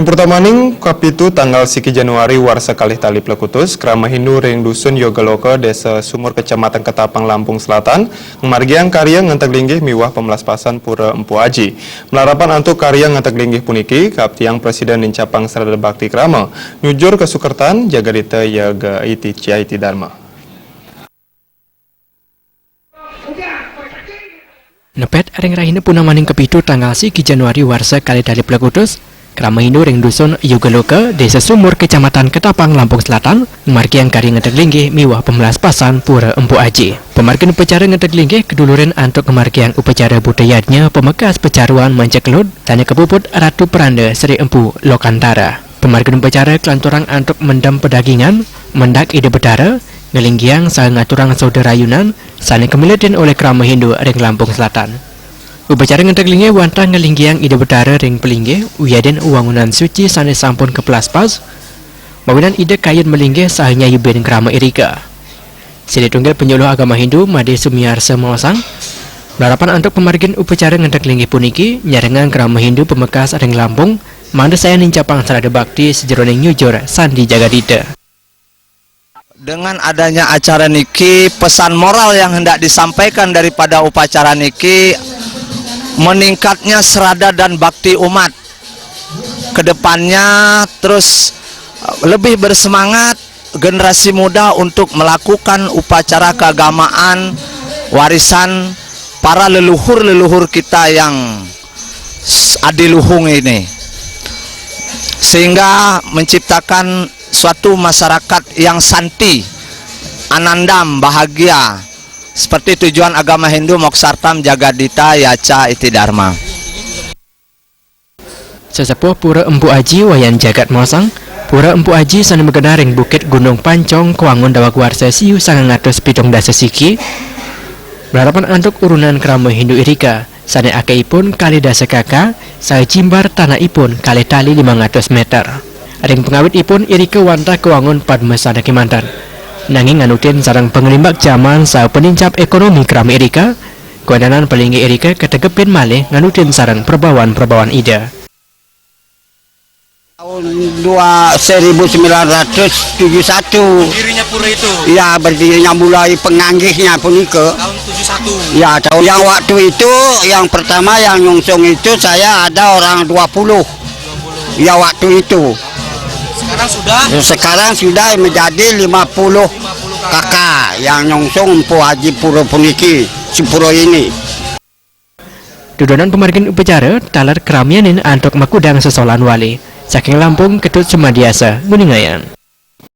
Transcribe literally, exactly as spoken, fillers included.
Pertamaning kapitu tanggal siki Januari warsa kalih tali plekutus, krama Hindu ring Dusun Yoga Loka, Desa Sumur, Kecamatan Ketapang, Lampung Selatan, ngamargiang karya ngenteg linggih miwah pamlaspasan Pura Empu Aji. Malarapan antuk karya ngenteg linggih puniki, kaaptiang prasida nincapang srada bakti krama, nyujur kasukertan, jagadita yaga iti caiti dharma. Nepet ring rahina punamaning kapitu tanggal siki Januari warsa kalih tali plekutus, krama Hindu ring Dusun Yoga Loka, Desa Sumur, Kecamatan Ketapang, Lampung Selatan, ngamargiang karya ngenteg linggih miwah pamlaspasan Pura Empu Aji. Pamargin upacara ngenteg linggih kadulurin antuk ngamargiang upacara buta yadnya pamekas pacaruan manca kelud sane kapuput Ratu Peranda Sri Empu Lokantara. Pamargin upacara kalanturang antuk mendem pedagingan, mendak Ida Betara, nglinggiang saha ngaturang soda rayunan sane kamiletin olih krama Hindu ring Lampung Selatan. Upacara ngenteg linggih wantah nglinggiang Ida Betara ring palinggih wiadin wangunan suci sane sampun kaplaspas, mawinan Ida kayun malinggih saha nyayubin krama irika. Silih tunggil panyuluh agama Hindu Made Sumiarsa maosang, malarapan antuk pamargin upacara ngenteg linggih puniki nyarengang krama Hindu pamekas ring Lampung, mangda sayan nincapang srada bakti sajeroning nyujur sandi jagadita. Dengan adanya acara niki, pesan moral yang hendak disampaikan daripada upacara niki, meningkatnya serada dan bakti umat. Kedepannya terus, eh, lebih bersemangat generasi muda untuk melakukan upacara keagamaan warisan para leluhur-leluhur kita yang s-, adiluhung ini, sehingga menciptakan suatu masyarakat yang santi, anandam, bahagia, seperti tujuan agama Hindu, Moksartham Jagadhita Yaca Iti Dharma. Sesepuh Pura Empu Aji Wayan Jagat maosang, Pura Empu Aji sane magenah ring Bukit Gunung Pancong kawangun daweg warsa siu sangang atus pitung dasa siki, malarapan antuk urunan krama Hindu irika, sane akehipun kalih dasa kaka, saha jimbar tanahipun kalih tali limang atus meter. Ring pangawitipun irika wantah kawangun padmasana kemanten. Nanging nganutin sareng panglimbak jaman saha panincap ekonomi krama irika, kawéntenan palinggih irika kategepin malih nganutin sareng prabawan-prabawan Ida. Tahun dua, seribu sembilan ratus tujuh satu. Berdirinya pura itu? Ya, berdirinya mulai penganggihnya punika. Tahun tujuh satu? Ya, tahun yang waktu itu, yang pertama yang nyungsung itu saya ada orang dua puluh. Ya, waktu itu. Sekarang sudah? Sekarang sudah menjadi lima puluh K K yang nyungsung Empu Aji Pura puniki, si pura ini. Dudonan pamargin upacara taler kramianin antuk makudang sesolan wali. Saking Lampung, Ketut Sumadiasa, nguningayang.